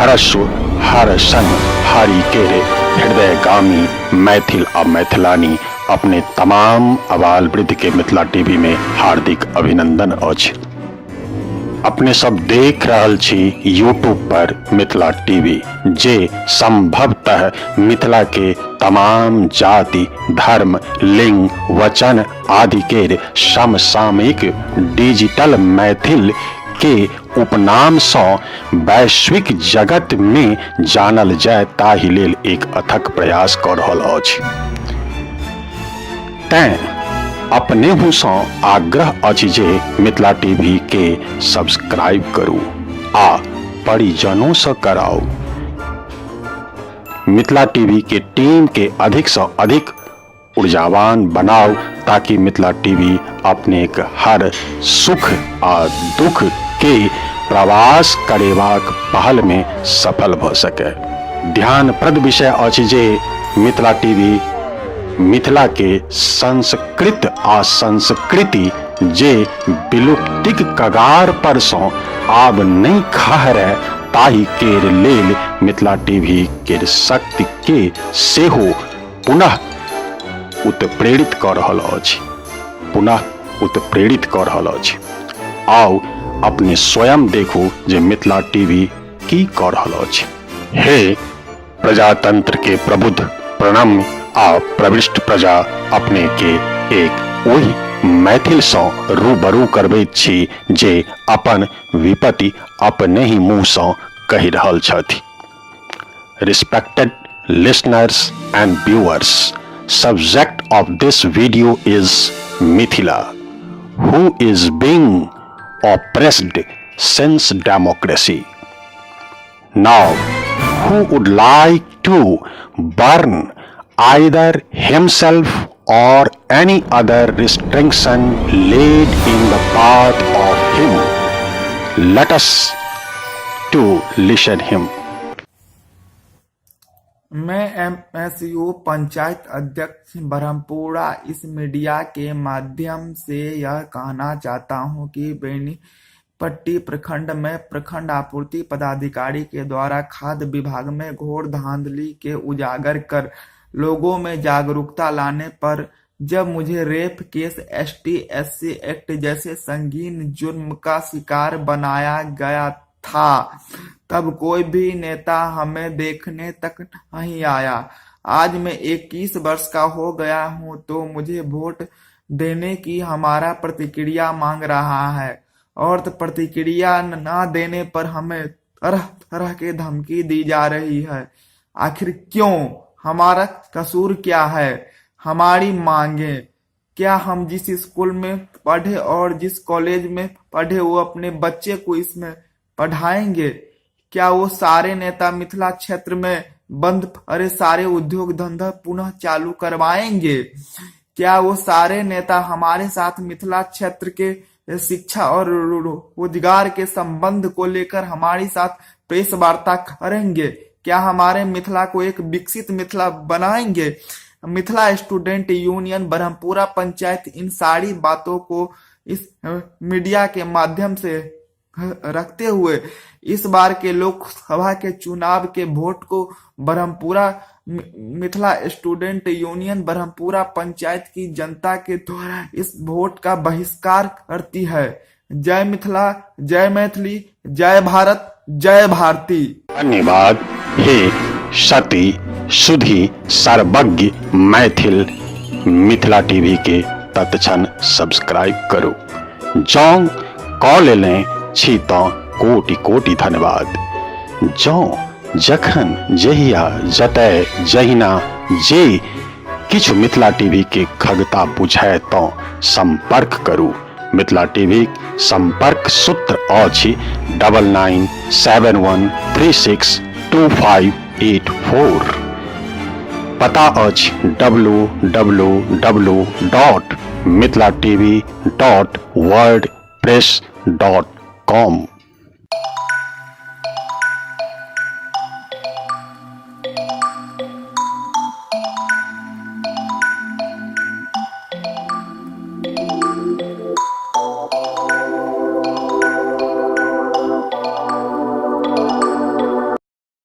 हरस्व हरसन हरि केर हृदयगामी मैथिल आ मैथिलानी अपने तमाम अबाल वृद्ध के मिथिला टीवी में हार्दिक अभिनंदन अछि। अपने सब देख रहल छी यूट्यूब पर मिथिला टीवी, जे संभवतः मिथिला के तमाम जाति, धर्म, लिंग, वचन आदि केर समसामयिक डिजिटल मैथिल के उपनाम सँ वैश्विक जगत में जानल जाय ताहि लेल एक अथक प्रयास कऽ रहल अछि। तैं अपनेहु सँ आग्रह अछि जे मिथिला टीवी के सब्सक्राइब करू आ परिजनों सँ कराउ। मिथिला टीवी के टीम के अधिक सँ अधिक ऊर्जावान बनाउ ताकि मिथिला टीवी अपनेक हर सुख आ दुख के प्रवास करेबाक पहल में सफल भ सके। ध्यानप्रद विषय अछि जे मिथिला टीवी मिथिला के संस्कृत आ संस्कृति जे विलुप्तिक कगार पर सँ आब नहि खहरय ताहि केर लेल मिथिला टीवी केर शक्ति के सेहो पुनः उत्प्रेरित कऽ रहल अछि, पुनः उत्प्रेरित कऽ रहल अछि। आउ अपने स्वयं देखू जे मिथिला टीवी की कऽ रहल अछि। हे प्रजातंत्र के प्रबुद्ध, प्रणम्य आ प्रविष्ट प्रजा, अपने के एक ओहि मैथिल सँ रूबरू करबैत छी जे अपन विपति अपनहि मुँह सँ कहि रहल छथि। Respected listeners and viewers, subject of this video is Mithila, who is being oppressed since democracy. Now, who would like to burn either himself or any other restriction laid in the path of him? Let us to listen him. मैं MSU panchayat अध्यक्ष ब्रह्मपुरा इस media के माध्यम से यह कहना चाहता हूं कि बेनीपट्टी प्रखंड में प्रखंड आपूर्ति पदाधिकारी के द्वारा खाद्य विभाग में घोर धांधली के उजागर कर लोगों में जागरूकता लाने पर जब मुझे rape case, ST SC act जैसे संगीन जुर्म का शिकार बनाया गया था, तब कोई भी नेता हमें देखने तक नहीं आया। आज मैं 21 वर्ष का हो गया हूं तो मुझे वोट देने की हमारा प्रतिक्रिया मांग रहा है और प्रतिक्रिया न देने पर हमें तरह तरह के धमकी दी जा रही है। आखिर क्यों? हमारा कसूर क्या है? हमारी मांगे क्या? हम जिस स्कूल में पढ़े और जिस कॉलेज में पढ़े वो अपने बच्चे को इसमें पढ़ाएंगे? क्या वो सारे नेता मिथिला क्षेत्र में बंद पड़े सारे उद्योग धंधा पुनः चालू करवाएंगे? क्या वो सारे नेता हमारे साथ मिथिला क्षेत्र के शिक्षा और रोजगार के संबंध को लेकर हमारे साथ प्रेस वार्ता करेंगे? क्या हमारे मिथिला को एक विकसित मिथिला बनाएंगे? मिथिला स्टूडेंट यूनियन ब्रह्मपुरा पंचायत इन सारी बातों को इस मीडिया के माध्यम से रखते हुए इस बार के लोकसभा के चुनाव के वोट को ब्रह्मपुरा मिथिला स्टूडेंट यूनियन ब्रह्मपुरा पंचायत की जनता के द्वारा इस वोट का बहिष्कार करती है। जय मिथिला, जय मैथिली, जय भारत, जय भारती। धन्यवाद हे सती सुधी सर्वज्ञ मैथिल, मिथिला टीवी के तत्क्षण सब्सक्राइब करू। जौं कऽ लेने छी तँ कोटि कोटि धन्यवाद। जौं जखन जहिया जतय जहिना जे किछु मिथिला टीवी के खगता बुझाय तँ संपर्क करू। मिथिला टीवी संपर्क सूत्र अछि 9971362584। पता अछि W W W dot Mithila TV dot word press dot com.